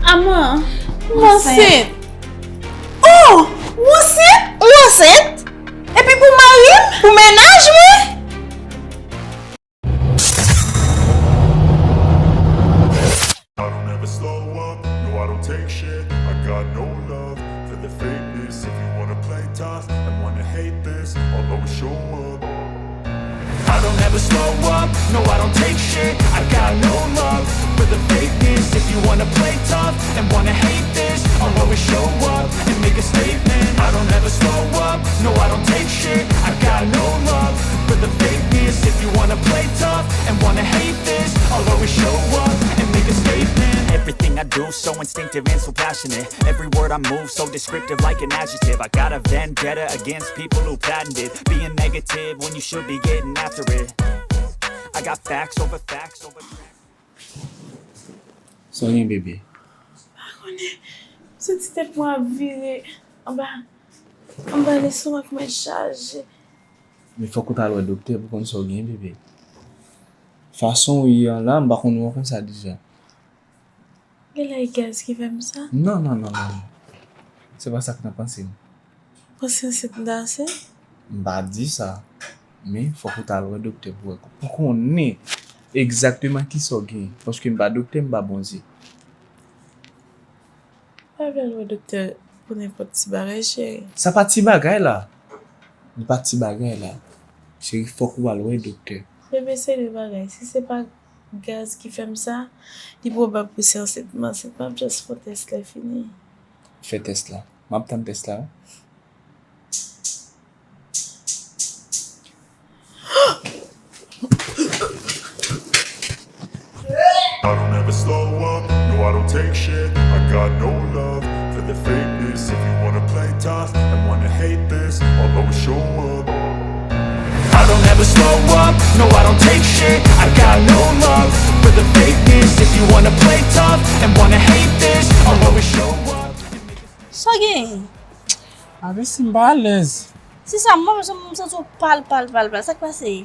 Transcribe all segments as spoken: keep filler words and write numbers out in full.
Aman, m ansent. Oh! Ou ansent? Ou ansent? Epi pou mari m? Pou mennaj mwen? I don't ever slow up, no, I don't take shit. I got no love for the fakeness. If you wanna play tough and wanna hate this, I'll always show up. I don't ever slow up, no, I don't take shit. I got no love for the fakeness. If you wanna play tough and wanna hate this, I'll always show up and make a statement. I don't ever slow up, no, I don't take shit. I got no love for the fakeness. If you wanna play tough and wanna hate this, I'll always show up and make a statement. Everything I do so instinctive and so passionate. Every word I move so descriptive like an adjective. I got a vendetta against people who patented being negative when you should be getting after it. I got facts over facts over. Sa w gen, bebe? Pa konnen. M santi tèt mwen ap vire anba, anba lestomak mwen chaje. Men fòk ou t al wè doktè pou konn sa w gen, bebe. Fason w ye an la, m pa konn wè w konsa deja. Genlè e gaz ki fè m sa? Non, non, non, non, non. Se pa sa k nan panse m. Panse ansent m ta ansent? M pa di sa. Men fòk ou t al wè doktè pou wè, pou konnen egzakteman kisa w gen. Paske m pa doktè, m pa Bondye. Pa vle al wè doktè pou nenpòt ti bagay, cheri. Sa pa ti bagay la. Li pa ti bagay la. Cheri, fòk ou al wè doktè. Bebe, se de bagay. Si se pa gaz ki fè m sa, li pwobab pou se ansent m ansent. M ap just fè tès la fini. Fè tès la. M ap tann tès la wi. I don't ever slow up, no, I don't take shit. I got no love for the fakeness. If you wanna play tough and wanna hate this, I'll always show up. I don't ever slow up, no, I don't take shit. I got no love for the fakeness. If you wanna play tough and wanna hate this, I'll always show up. Sa w gen? Avè si m pa alèz. Si sa, mwen menm, m santi w pal, pal, pal, pal. Sa k pase?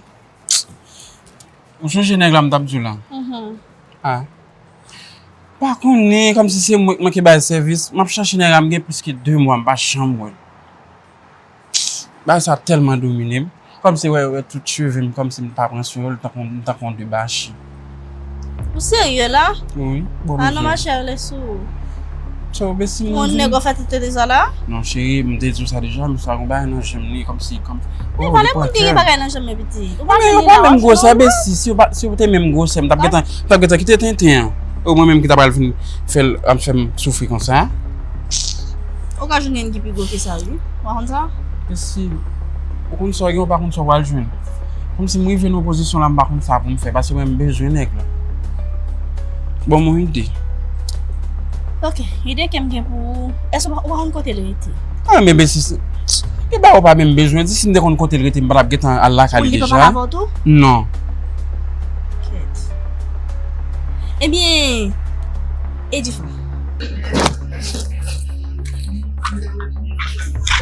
Ou sonje nèg la m t ap di w la? Mhm. Ah. Pa konnen, kòmsi se mwen k manke bay sèvis. M ap chache nèg la, m gen plis ke de mwa, m pa janm wè l. Bagay sa tèlman domine m. Kòmsi wè, wè tout cheve m, kòmsi m pa pran swen yo, l tankou, m tankou yon debachi. Ou serye la? Wi, bon, ah non, machè, lè sou ou. So, besi, yon nèg w ap fè tete de sa la? Non, cheri, m te di w sa deja, men sa gon bagay nan janm li, kòmsi, kòm, men oh, pale moun ki gen bagay nan janm yo, pitit. Ou pa menm gwosè, besi, si w pa, si w te menm gwosè, m t ap gentan, m t ap gentan kite tenten an. Ou mwen menm ki ta pral vin fè l ap fè m soufri konsa. Ou ka jwenn youn ki pi gwo ke sa, wi. Ou pa konn sa? Besi, ou konn sa w gen, ou pa konn sa w pral jwenn. Kòmsi m rive nan yon pozisyon la, m pa konn sa pou m fè, paske mwen, m bezwen nèg la. Bon, mwen ide. Ok, ide ke m gen pou ou, èske ou pa, ou pa konn kote l rete? Ah, men besi, se, e ba ou pa menm bezwen di, si m te konn kote l rete, m pa t ap gentan al lakay li deja. Ou li pa pale avè w tou? Non. Kèt. Ebyen, Edifa.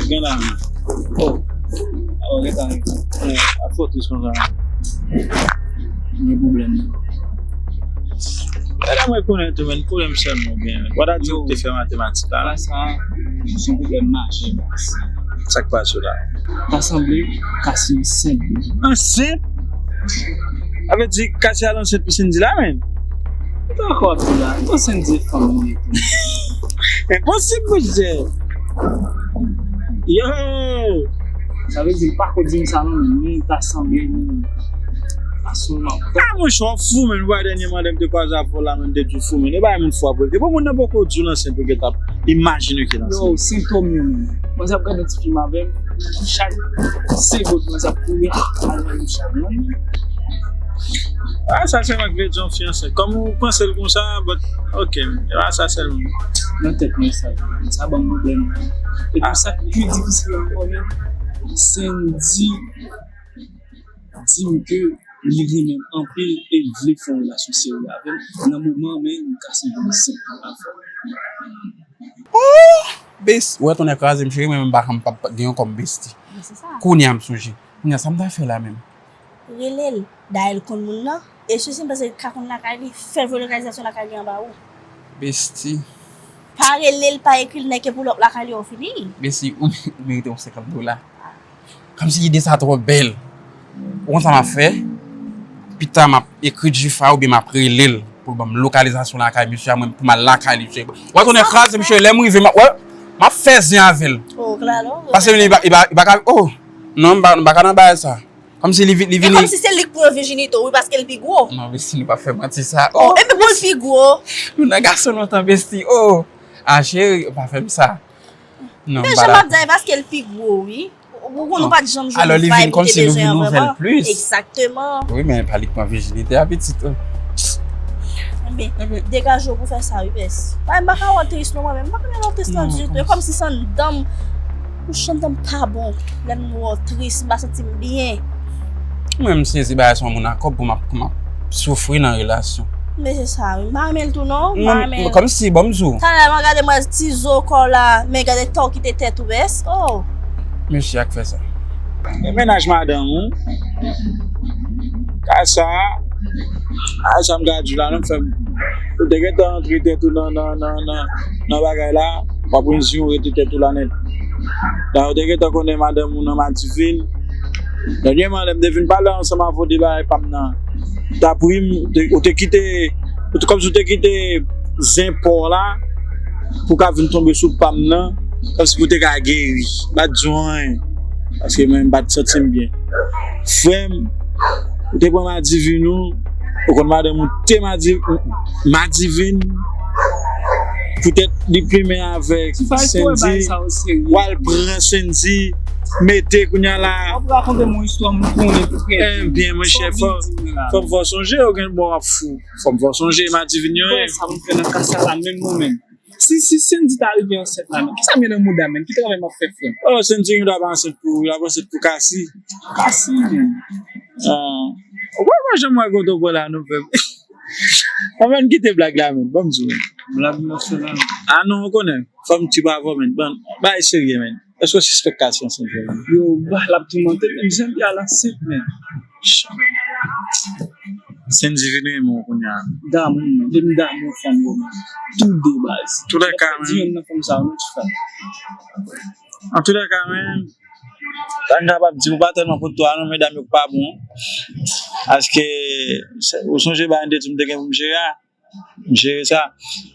Gen la. Oh. Oh, gentan. Eh, a fò tris konsa. Gen pwoblèm. Gade mwen konnen tou, men pwoblèm sèlman byen. Wada di ou te fè matematik la. Sa, se yon pwoblèm majè. Sa k pase la? Ta sanble Kasi ansent. Ansent? Sa vle di Kasi al ansent pou Sendy la menm? Ou pa kwè pi la, non, Sendy fanm li ye tou. Enposib, monchè. Yo! Sa vle di, m pa ko di m sa non, men nou ta sanble nou. Asou m ap. Ah, monchè, w fou, men. Ou wè dènyèman, lè m te kwaze avè w la, men m te di w fou, men. E bay moun fou ap rete. Bon, moun nan poko di w l ansent, ou gentan imajine ke l ansent. Yo, sentòm yo, men. Mwen, sa ap gade ti fim avè m. Chak segonn, mwen, sa ap kouri. Al nan yon chat, non? Ah, sa sèlman k vle di yon fi ansent. Kòm ou panse l konsa, but, ok, men. Ah, sa sèlman. Nan tèt mwen, sa, sa ban m pwoblèm. Epi sa k pi difisil ankò, men, Sendy di m ke li renmen m anpil e l vle fè yon relasyon serye avè m. Nan moman an, men, m ka santi m senp pou afè. Oh! Bes-, wè tonnè kraze m, cheri, mwen menm m pa janm p ap gen yon kòm besti. Men se sa. Kounye a m sonje. Kounye a, sa m ta fè la menm? Rele l. Dayè l konn moun nan. E sesi m panse l ka konn lakay li. Fè l voye lokalizasyon lakay li anba ou. Besti. Pa rele l, pa ekri l, nèg ke pull up lakay li, ou fini. Besti, ou, ou merite yon senkant dola. Kòmsi ide sa twò bèl. Ou konn sa m ap fè? Pita m ap ekri Jifa oubyen m ap rele l pou l ban m lokalizasyon lakay misye a, mwen pou m al lakay li, misye. Wè, tonnè kraze, misye, lè m rive, m ap, wè, m ap fè zen avè l. Oh, klalo. Paske li pa, li pa, li pa ka, oh, non, m pa, m pa ka nan bagay sa. Kòmsi li vi-, li vini. E kòmsi se li k pran vijinite w, wi, paske l pi gwo. Non, besti, nou pa fè manti sa. Oh, oh, epi pou l pi gwo. Nou nan gason lontan, besti. Oh, a cheri, pa fè m sa. Non, m pa dakò. Men jan m ap di a, e paske l pi gwo, wi. Ou konn, ou pa t janm jwenn vibe ou te bezwen an vrèman. Egzakteman. Wi, men pa li k pran vijinite a, pitit. Enben, degaje w pou fè sa, wi, bès. Mwen, m pa ka wè w tris, non, mwen menm. M pa ka wè w tris nan ditou. E kòmsi se anndan m, ou, anndan m pa bon. Lè m wè w tris, m pa santi m byen. Mwen, m sezi bagay sa, yon moun a kòb pou m ap, pou m ap soufri nan relasyon. Men se sa, wi. M pa renmen l tou, non. M pa renmen l. Kòmsi, bon, m di w. Talè, mwen gade mwen ti zo kò w la, men gade tan w kite tèt ou, bès. Oh. Mesye a k fè sa. E mennaj madanm ou. Kay sa, kay sa m ka di w la, non, m fè m. Ou te gentan antre tèt ou nan, nan, nan, nan, nan bagay la, w ap renmen di w rete tèt ou la nèt. La, ou te gentan konnen madanm ou nan Madivin. Dènyèman, lè m te vin pale ansanm avè w de bagay pa m nan, t ap ri m, ou te, ou te kite, ou te, kòmsi ou te kite zen pa w la, pou w ka vin tonbe sou pa m nan, kòmsi pou w te ka geri. M pa t di w anyen, paske mwen, m pa t santi m byen. Frè m, ou te pran Madivin ou, ou konn madanm ou te Madi-, Madivin, poutèt li plimen avèk Sendy, w al pran Sendy, mete kounye a la. W ap rakonte m yon istwa m konnen trè byen. Ebyen, monchè, fò, fò m fè w sonje, ou gen bon w ap fou. Fò m fè w sonje, Madivin yo ye. Sa m fè nan ka sa la, menm mwen menm. Si, si Sendy ta rive ansent la, men, kisa m gen nan mouda, men? Ki travay m ap fè, frè m? Oh, Sendy gen dwa pa ansent pou ou, l ap ansent pou Cassie. Cassie, men. Ah. Ou pa, ou pa janm wè kote w pran la, non, frè m. Ann, men, kite blag la, men. Ban m di w, men. Blag m ap fè la, men. Ah, non, ou konnen. Fò m tip avè w, men. Ban, bagay serye, men. Èske w sispèk Cassie ansent vre, men? Yo, bah, l ap toumante m, men, jan l ye a, l ansent, men. Sendy vin renmen w kounye a. Damou, men. Depi m damou fanm yo, men. Tou de baz. Tou de ka, men. Di youn nan fanm sa yo, non, ti frè. Antoulèka, men, sa m kapab di, m pa tèlman pot twa non, medam yo k pa bon. Paske, se, ou sonje bagay m te di m te gen pou m jere a? M jere sa.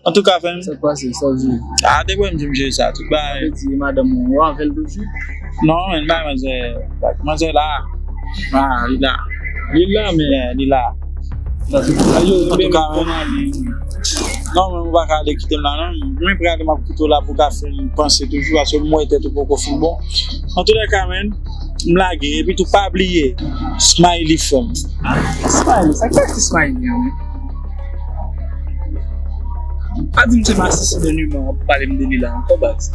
Antouka, frè m. Sa k pase, sa w di? Ah, te kwè m di m jere sa, tout bagay. Sa vle di madanm ou, ou avè l toujou? Non, men, m pa manzè, manzè la. Ah, li la. Li la, men. Yeah, li la. Antouka, men. Non, men, ou pa ka ale kite m la, non. Mwen prale, m ap koute w la pou w ka fè m panse toujou, paske m wè tèt ou poko fin bon. Antoulèka, men, m lage, epi tou pa bliye, Smiley frè m. Ah, Smiley, sa k pase Smiley an, men? Pa di m se masisi dènyèman w ap pale m de li la ankò, baz.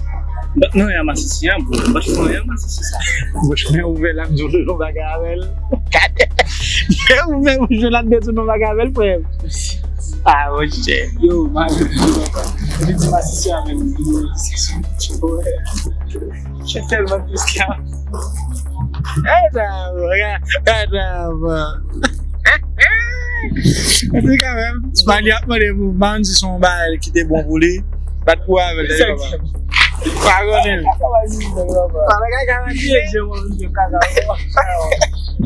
M pa t nan anyen a masisi an, bro. M pa t fè anyen a masisi sa. Bouch mwen ouvè la, m di w de yon bagay avè l. Gade. Mwen ouvè bouch mwen la, m de yon bagay avè l, frè m. Ah, monchè. Yo, mari, yo, papa. Li di masisi an menm. Yo, masisi. Wè. Mwen tèlman tris la. Gad, gad, gad. Antoulèka, men, Smiley ap mande pou Mandy se yon bagay ki te bon pou li. Bat pou avè l, tande, papa. Pa konnen l. Papa, kaka, kaka.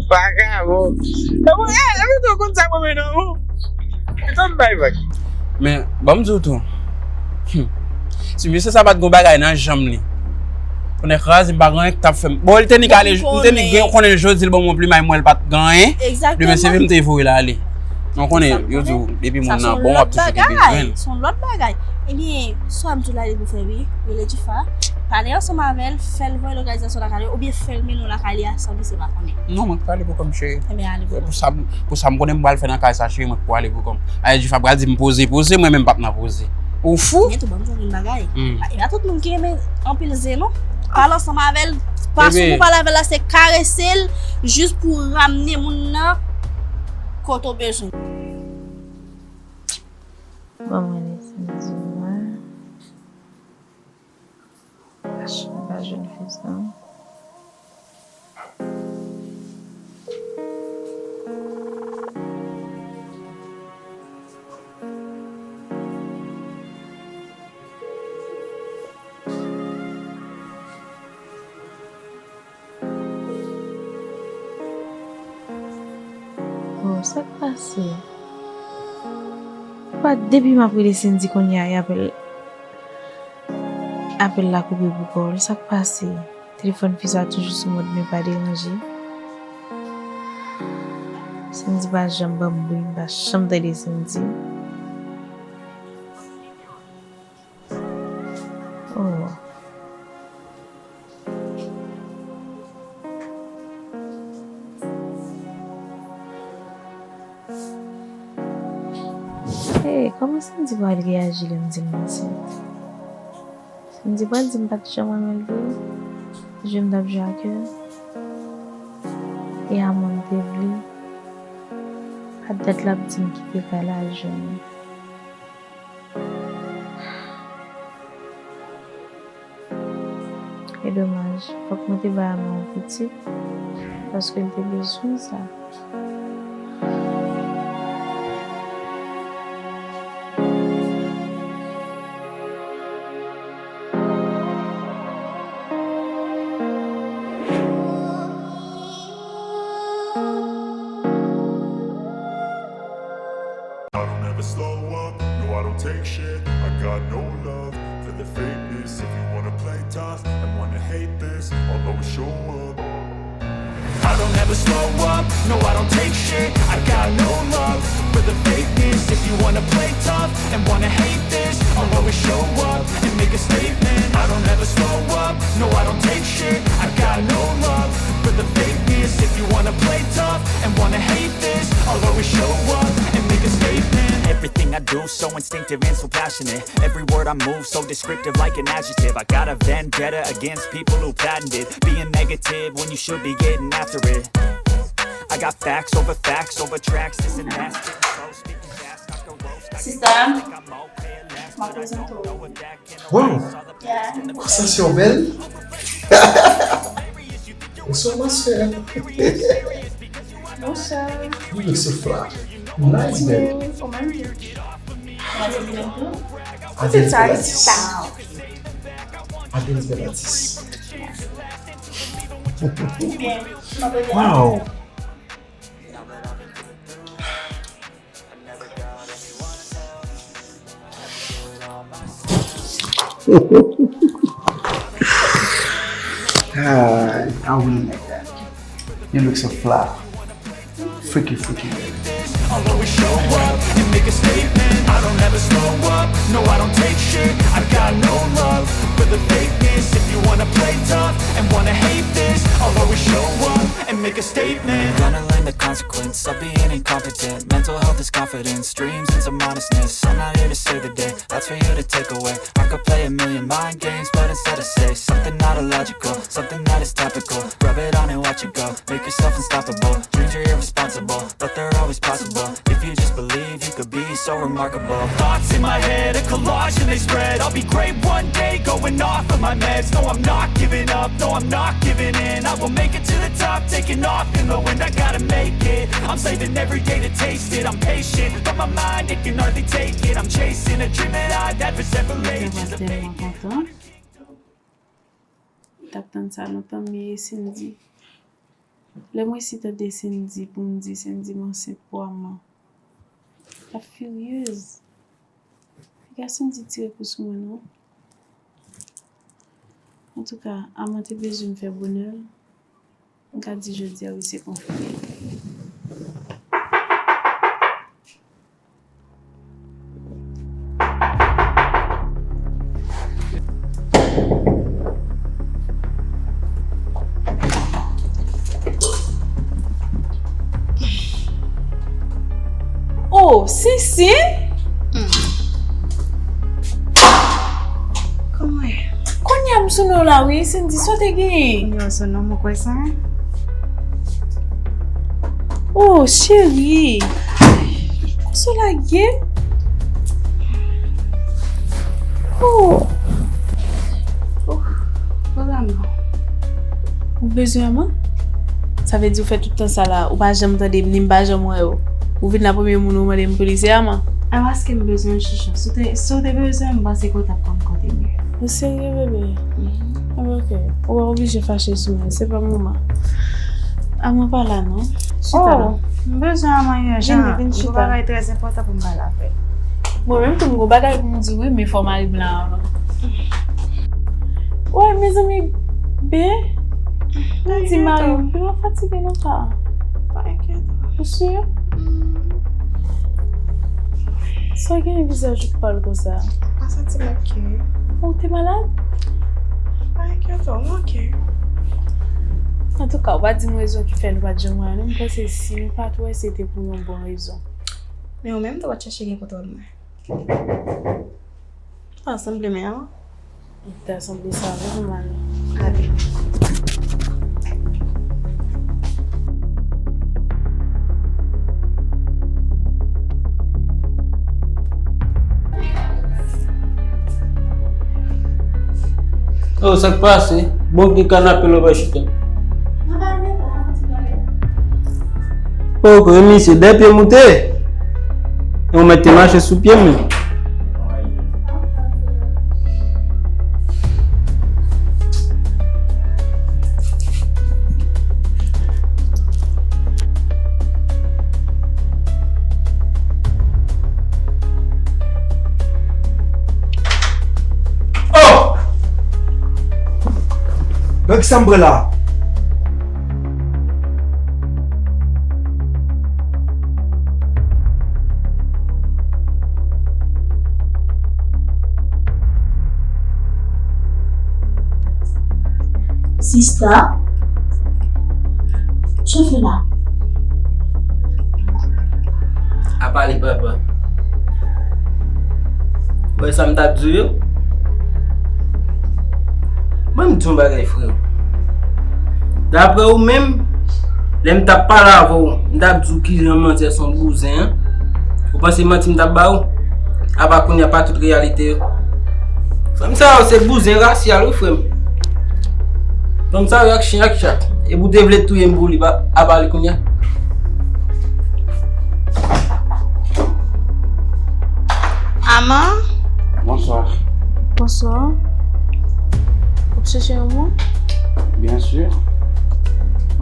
Kaka, bon. E bon, e, e, ou konn sa mwen menm, non? Ou tann bay vag. Men, ban m di w tou. Hmm. Si mesye sa pa t gon bagay nan janm li, konnen kraze m pa gen anyen k t ap fè m. Bon, li te nik ale, li te nik gen konnen jodi l ban m yon plimay, m wè l pa t gen anyen. Demen se vre m te voye l ale. Ou konnen, yo di w, depi moun nan bon, w ap toujou gen bezwen l. Se yon lòt bagay. Ebyen, sa m di w la, li pou fè, wi. Rele Jifa. Pale ansanm avè l, fè l voye lokalizasyon lakay li, oubyen fè l mennen w lakay li a san misye pa konnen. Non, mwen k prale pou kò m, cheri. Ebyen, ale pou kò w. Pou sa, pou sa m konnen m pral fè nan kay sa, cheri, mwen k prale pou kò m. Ayè, Jifa pral di m poze, poze, mwen menm m p ap nan poze. Ou fou? Ebyen, tou ban m di w yon bagay. Hmm. E pa tout moun ki renmen anpil zen, non. Pale ansanm avè l. Fason pou pale avè l la, se karese l, jis pou ramne moun nan kote w bezwen. Ban mwen lese m di w a. Ach, m pa jwenn fi sa. Sa k pase? Papa, depi m ap rele Cindy kounye a, e apèl, apèl la koupe pou kò l. Sa k pase? Telefòn fi sa toujou sou mòd ne pas déranger. Cindy pa janm ban m bri, m pa janm tande Cindy. Oh. Hey, kòman Cindy pral reyaji lè m di l m ansent? Cindy pral di m pa t janm renmen l vre? Jwe m t ap jwe ak yo? E a mwen m te vle? A dat l ap di m kite kay la al jwenn li. E domaj, fòk mwen te bay Ama yon pitit, paske l te bezwen sa. I don't ever slow up, no, I don't take shit. I got no love for the fakeness. If you wanna play tough and wanna hate this, I'll always show up. I don't ever slow up, no, I don't take shit. I got no love for the fakeness. If you wanna play tough and wanna hate this, I'll always show up and make a statement. I don't ever slow up, no, I don't take shit. I got no love for the fakeness. If you wanna play tough and wanna hate this, I'll always show up and make a statement. Everything I do so instinctive and so passionate. Every word I move so descriptive like an adjective. I got a vendetta against people who patented being negative when you should be getting after it. I got facts over facts over tracks, this and that. Sista, m ap prezante w. Wow! Yeah. Konsa se w bèl? Bonsoir, ma sœur. Bonsoir. You look so fly. Nice, babe. Ou menm tou. Adeline bèl atis. Adeline bèl atis. Wow. Ah, I wouldn't like that. You look so fly. Freaky, freaky, baby. I'll always show up and make a statement. I don't ever slow up, no, I don't take shit. I got no love for the fakeness. If you wanna play tough and wanna hate this, I'll always show up and make a statement. Gonna learn the consequence of being incompetent. Mental health is confidence, dreams and some honestness. I'm not here to save the day, that's for you to take away. I could play a million mind games, but instead I say something not illogical, something that is topical. Rub it on and watch it go. Make yourself unstoppable. Dreams are irresponsible, but they're always possible. If you just believe, you could be so remarkable. Thoughts in my head, a collage and they spread. I'll be great one day, going off of my meds. No, I'm not giving up, no, I'm not giving in. I will make it to the top, taking off in the wind. I gotta make it. I'm saving every day to taste it. I'm patient, but my mind, it can hardly take it. I'm chasing a dream that I've had for several ages. Mwen tèlman kontan. M t ap tann sa lontan, m ye Cindy. Lè m resi tande Cindy pou m di Cindy m ansent pou Ama, m t ap firyez. Piga Cindy tire kou sou mwen non. Antouka, Ama te bezwen m fè bonè l. M ka di jodi a wi se konfime. Oh, Sisi! Kòman? Kounye a m sou non la wi, Cindy, sa w te genyen? Kounye a w sou non, mwen kwè sa. Oh, cheri. Konsa w lage? Oh. Oh. Pwogram nan. Ou bezwen Ama? Sa vle di ou fè tout tan sa la, ou pa janm tande m, ni m pa janm wè ou. Ou vin la premye moun ou mande m pou li se Ama? A paske m bezwen l chouchou. Si w te, si w te bezwen m, m panse ke w t ap konn kote m ye. Ou serye, bebe? Mhm. Enben, ok. Ou pa oblije fache sou mwen. Se pa moman. Aman pa la non. Chita la. Oh, m bezwen Aman ijan. Vin, vin chita. Yon bagay trè enpòtan pou m pale avè l. Mwen menm tou m gon bagay pou m di w wi, men fò mari m la avan. Woy, mezanmi, ben, m di mari m, li pa fatige non sa. Pa enkyete w. Ou si? Sa w gen vizaj ou pal konsa? M pa santi m oke. Ou te malad? Pa enkyete w, m oke. Antouka, ou pa di m rezon ki fè nou pa t janm wè non. M panse si nou pa t wè, se te pou yon bon rezon. Men ou menm tou pa t chèche gen kontwòl mwen. Sa sanble men an. Li ta sanble sa vre pou m ale. Gade. Oh, sa k pase? Bon, gen kanape la w pa chita. Oh, men misye, dèyè pye m ou te. E ou mèt te mache sou pye m. Oh! Gad kisa m pran la. Sista, sa w fè la? A pale papa. Ou wè sa m t ap di w yo? Ban m di w yon bagay, frè. Daprè ou menm, lè m t ap pale avè w, m t ap di w kijan manzè se yon bouzen an. Ou panse manti m t ap ba ou? Apa kounye a pa tout reyalite yo. Fanm sa yo se bouzen rasyal wi, frè m. Fanm sa yo ak chen ak chat. Epi w te vle touye m pou li, pa, apa li kounye a? Aman? Bonswa. Bonswa. W ap chèche yon moun? Byen si.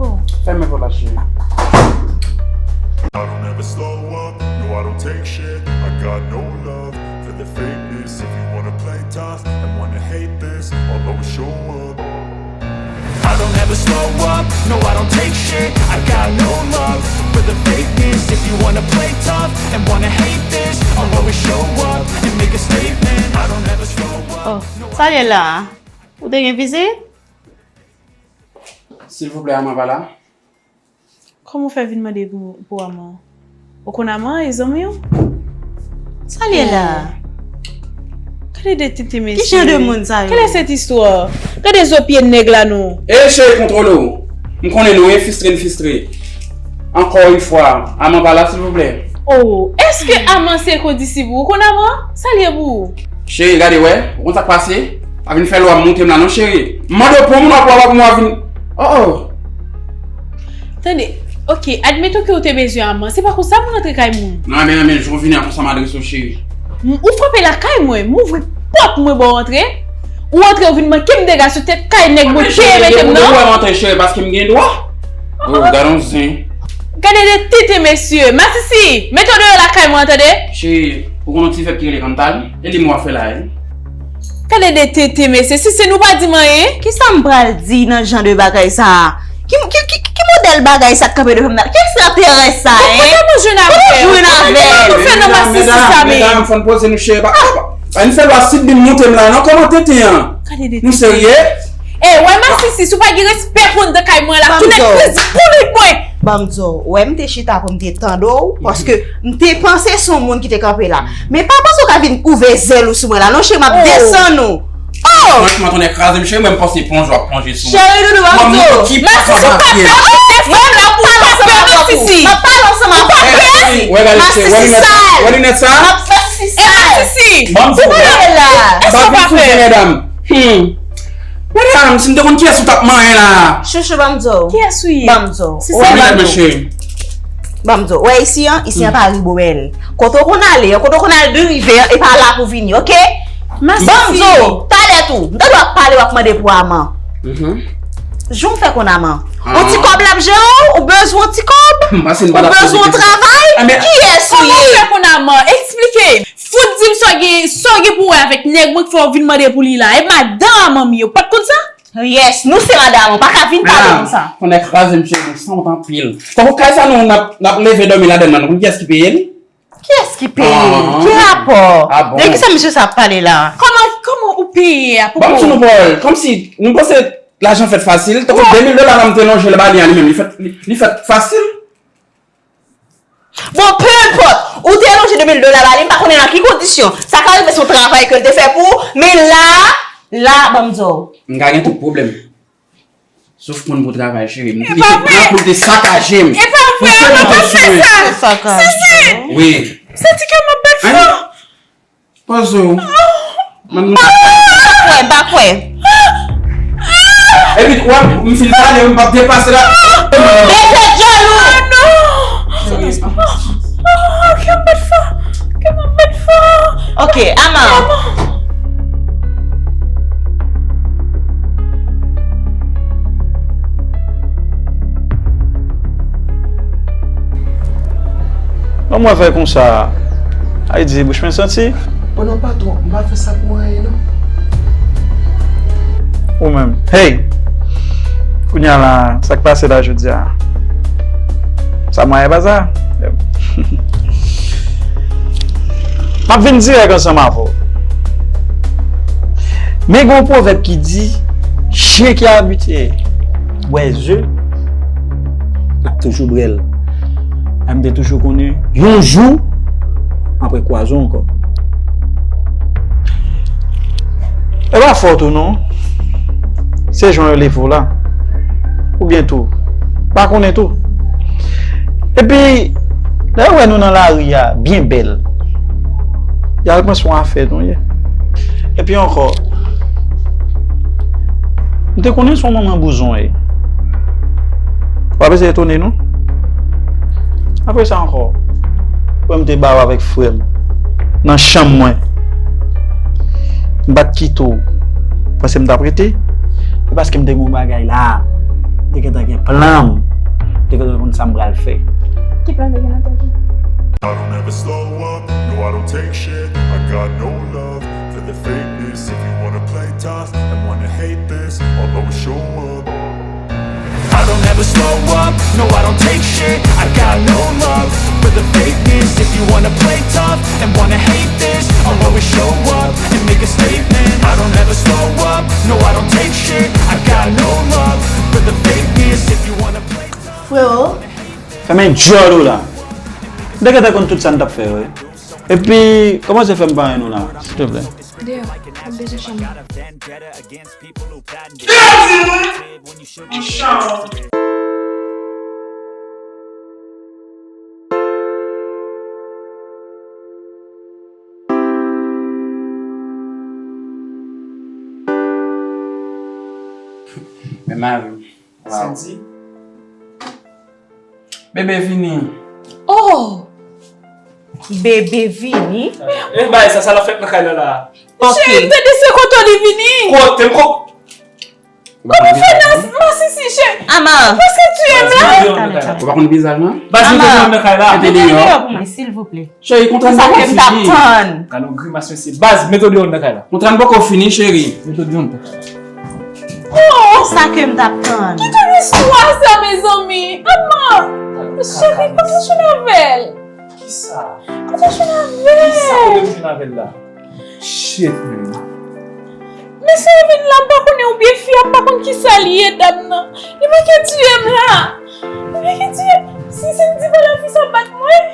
Oh. Fèmen pòt la, cheri. I don't ever slow up, no, I don't take shit. I got no love for the fakeness. If you wanna play tough and wanna hate this, I'll always show up. I don't ever slow up, no, I don't take shit. I got no love for the fakeness. If you wanna play tough and wanna hate this, I'll always show up and make a statement. I don't ever slow up. Oh, sa l ye la? Ou te gen vizit? Silvouplè, Aman pa la. Kòman w fè vin mande pou, pou Aman? Ou konn Aman, e zanmi w? Sa l ye la? Gade de tete mesye. Ki jan de moun sa yo? Quelle est cette histoire? Gade zo pye nèg la non. E cheri, kontwole w. M konnen nou enfistre, enfistre. Encore une fois, Aman pa la, silvouplè. Oh, èske Aman se kondisip ou? Ou konn Aman? Sa l ye pou ou? Cheri, gade wè, ou konn sa k pase? Pa vin fè lwa moute m la non, cheri. M mande w pou yon moun, w ap, w ap, w ap vin. Oh, oh. Tande, ok, admeton ke w te bezwen Aman, se pa konsa pou w rantre kay moun. Non, men, men, jan w vini an konsa m adrese w, cheri. M, ou frape lakay mwen, m ouvri pòt mwen ba w antre. Ou antre, ou vin manke m dega sou tèt kay nèg mwen peye mete m nan. Ou wè m antre, cheri, paske m gen dwa. Oh, gade yon zen. Gade de tete mesye. Masisi, mete w deyò lakay mwen, tande? Cheri, ou konn yon ti vèb ki rele kantal? E li m w ap fè la, wi. Gade de tete mesye. Sisi, nou pa di m anyen. Kisa m pral di nan jan de bagay sa a? Ki, ki, ki, ki modèl bagay sa k kanpe devan m nan? Ki ekstraterès sa, en? Kote nou jwenn avè l? Kote nou jwenn avè l? Kote nou fè nan Masisi sa, men? Medam, medam, fò n poze nou, cheri. Pa, pa, pa, pa n fè lwa sit bin moute m la, non, kòman tenten an? Gade de tete. Nou serye? E, wè Masisi, si w pa gen respè pou anndan kay mwen la, tounen kriz pou li mwen. Ban m di w, wè m te chita pou m te tande w, paske m te panse se yon moun ki te kanpe la. Men pa panse w ka vin ouvè zèl ou sou mwen la, non, cheri, m ap desann ou. Oh! Franchman, tonnè kraze m, cheri, mwen m panse plonje w ap plonje sou mwen. Cheri doudou, ban m di w. Masisi, pa pè kite fanm la pou w pa pè, Masisi. M ap pale ansanm avè w, Masisi. Wè, gade, cheri, wè linèt sa? Wè linèt sa? M ap fè Masisi sal. Masisi, ou pa la. Sa w pa fè? Medam. Hmm. Medam, si m te konn kiyès ou t ap manyen la. Chouchou, ban m di w. Kiyès ou ye? Ban m di w. Se sa, ban m di w. Ban m di w. Wè isi an, isi an pa ribowèl. Kote w konn ale, kote w konn al de rivè, e pa la pou vini, oke? Ban m di w, talè tou. M tande w ap pale, w ap mande pou Aman. Jan w fè konn Aman. Yon ti kòb l ap jere w? Ou bezwen yon ti kòb? M panse n pa t ap poze kesyon. Ou bezwen yon travay? Kiyès ou ye? Kòman w fè konn Amar? Eksplike m. Fout di m sa w gen, sa w gen pou wè avèk nèg mwen k fè w vin mande pou li la. E madanm Amar m ye, ou pa t konn sa? Yes, nou se madanm ou, pa ka vin pale konsa. Konn nèg kraze m cheri, m sanwont anpil. Tankou kay sa nou, n ap, n ap leve dòmi ladann nan, nou konn kiyès ki peye l? Kiyès ki peye? Ki rapò? De kisa misye sa ap pale la? Kòman, kòman ou peye a? Ban m sou nou pawòl. Kòmsi nou panse lajan fèt fasil. Tankou de mil dola la m te lonje l ba li an, li menm, li fèt, li, li fèt fasil. Bon, peu importe, ou te lonje de mil dola ba li, m pa konnen nan ki kondisyon. Sa ka rive se yon travay ke l te fè pou ou, men la, la, ban m di w. M ka gen tout pwoblèm. Sof konn pou travay, cheri. M kite pran pou l te sakaje m. E pa vre, Amar pa fè sa. Sezi. Wi. Se ti kè m ap bat fò. Poze w. M pa kwè, m pa kwè. Epi, wè, m fin pale, m p ap depase la. Mete djòl ou. Cheri. Oh, kè m bat fò. Kè m ap bat fò. Ok, Amar. Ban mwen fè konsa. Ay di, bouch mwen santi. Oh non, patwon, m pa fè sa pou anyen, non. Ou menm. Hey! Kounye a la, sa k pase la jodi a? Sa mwayen pa sa? M ap vin dirèk ansanm avè w. Men gen yon pwovèb ki di, chen ki abitye bwè ze, l ap toujou bwè l. E m te toujou konnen, yon jou, m ap rekwaze w ankò. E pa fòt ou non. Se jan yo leve w la. Oubyen tou, pa konnen tou. Epi, lè yo wè nou nan lari a, byen bèl, y al panse yon afè nou ye. Epi ankò, m te konnen se yon manman bouzon w ye. W ap eseye etone nou. Apre sa ankò, wè m te ba w avèk frè m nan chanm mwen. M pa t kite w panse m t ap rete. E paske m te gen yon bagay la. M te gentan gen plan m. M te gentan konn sa m pral fè. Ki plan w te gen nan tèt ou? I don't ever slow up, no, I don't take shit. I got no love for the fakeness. If you wanna play tough and wanna hate this, I'll always show up. I don't ever slow up, no, I don't take shit. I got no love for the fakeness. If you wanna play tough and wanna hate this, I'll always show up and make a statement. I don't ever slow up, no, I don't take shit. I got no love for the fakeness. If you wanna play tough. Freo, fèmen djòl ou la. M te gentan konn tout sa n t ap fè yo wi. Epi, kòmanse fè m pare nou la, silteplè. Deyò, m ap bezwen chanm nan. Deyò, di mwen! Yon chanm. Men mari m. Wow. Santi. Bebe vini. Oh! Bebe vini? E bay sa, sa l ap fèt nan kay la la. Ok. Cheri, tande se kote li vini. Kote m ko- Kòman fè nan masisi, cheri? Amar. Ou prèske tiye m la. Ou pa konn vizaj mwen? Baz, mete deyò nan kay la. Mete deyò pou mwen, silvouplè. Cheri, kontra n poko fini. Gade yon grimas mesye. Baz, mete w deyò nan kay la. Kontra n poko fini, cheri. Mete w deyò nan kay la. Oh! Sa ke m t ap tann. Kite istwa sa, mezanmi. Amar! Cheri, kote w jwenn avè l? Kisa? Kote w jwenn avè l? Kisa kote m jwenn avè l la? Shit, man. Mesye a vin la, m pa konnen oubyen fi a, m pa konn kisa l ye, dam nan. Li manke tiye m la. Li manke tiye m. Si, si m di pa la fi sa bat mwen.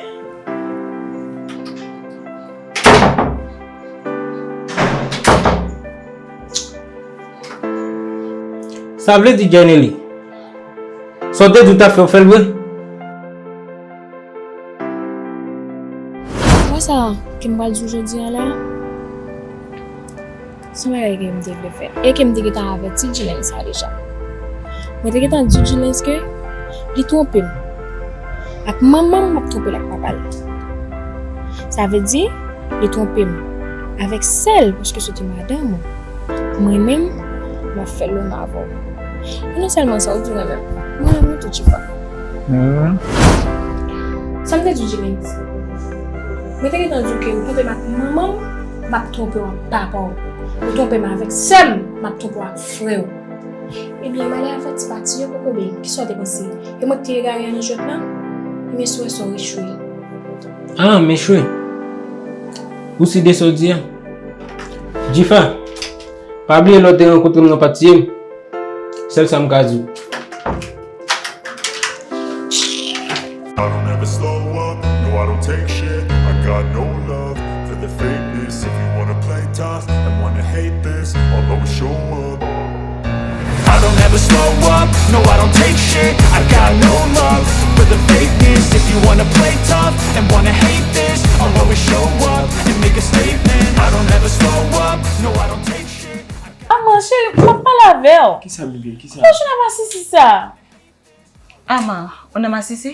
Sa vle di Janely, sa w te di w t ap fè, w fè l vre? Wè sa ke m pral di w jodi a la, se yon bagay ke m te vle fè e ke m te gentan avèti Jilens sa deja. Mwen te gentan di Jilens ke li twonpe m. Ak manman m, m ap twonpe l ak papa l. Sa vle di, li twonpe m avèk sè l, paske se te madanm ou. Mwen menm, m ap fè lòn avè w. E non sèlman sa, ou di renmen m. Mwen renmen w tou, Djifa. Hmm. Sa m te di w, Jimmy? Mwen te gentan di w ke ou twonpe m ak manman m, m ap twonpe w ak papa w. Ou twonpe m avèk sè m, m ap twonpe w ak frè w. Ebyen, malè a fèt, se pa tiye kokobe. Kisa w te panse? E mwen ki te egare a nan jwèt la? Ebyen, sou wè sa w echwe. Ah, m echwe? Ou si de sa w di a? Djifa, pa bliye lè w te rankontre m nan pa tiye m. Sèl sa m ka di w. I don't ever slow up, no, I don't take shit. I got no love for the fakeness. If you wanna play tough and wanna hate this, I'll always show up. I don't ever slow up, no, I don't take shit. I got no love for the fakeness. If you wanna play tough and wanna hate this, I'll always show up and make a statement. I don't ever slow up, no, I don't take shit. I got Ama, cheri, m ap pale avè w. Kisa, bebe? Kisa? Poukisa w ap asisi sa? Ama, ou nan masisi?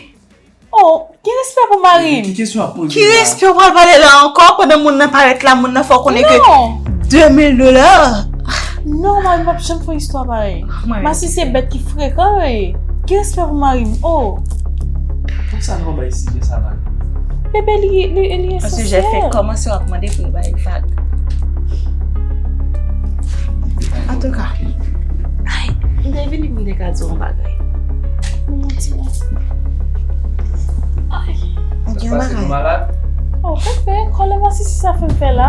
Oh, gen respè pou mari m. Ki kesyon w ap poze la? Ki respè w pral pale la ankò pandan moun nan parèt la, moun nan fè w konnen ke de mil dola? Non, mari m p ap janm fè istwa parèy. Masisi se bèt ki frekan, wi. Gen respè pou mari m, oh. Konsa nou bay sijè sa la. Bebe, li, li, li esansyèl. Sijè fèk kòmanse, w ap mande pou yo bay vag. Antouka, ay, m te vini pou m te ka di w yon bagay. Ay. Ou gen yon bagay? Oh, pepe, kòlè masisi sa fè m fè la.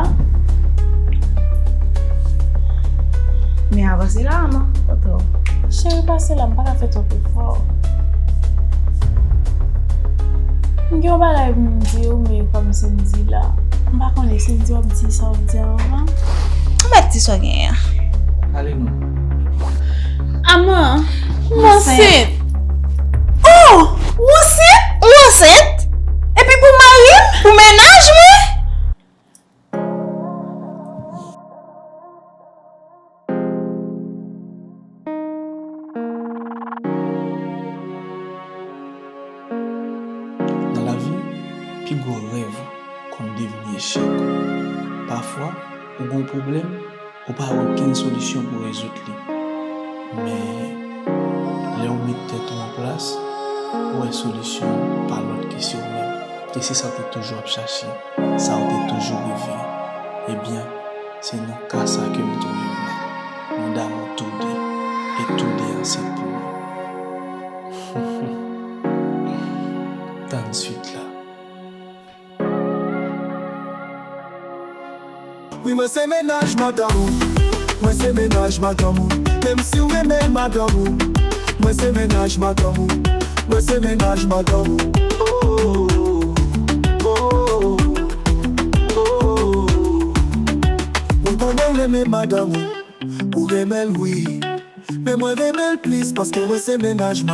Men avanse la, man. Kote w? Cheri, pase la, m pa ka fè twòp efò. M gen yon bagay pou m di w, men kòm se m di la, m pa konnen si m di w ap di sa w ap di a, manman. Ou mèt di sa w genyen an. Ale non. Ama, m ansent. Oh! Ou ansent? Ou ansent? Epi pou mari m? Pou mennaj mwen? Nan lavi, pi gwo rèv ou konn devni echèk ou. Pafwa, ou gen yon pwoblèm, ou pa wè okenn solisyon pou rezoud li. Men, lè w met tèt ou an plas, ou wè solisyon an pa lòt ke se ou menm. E se sa w te toujou ap chache, sa w te toujou reve. Ebyen, se nan ka sa ke m twouve m la. Nou damou toude, e toude ansent pou mwen. Tann swit la. Wi, mwen se mennaj madanm ou. Mwen se mennaj madanm ou. Menm si w renmen madanm ou. Mwen se mennaj madanm ou. Mwen se mennaj madanm ou. Oh, oh, oh, oh, oh. Mwen konnen w renmen madanm ou. Ou renmen l, wi. Men mwen renmen l plis paske mwen se mennaj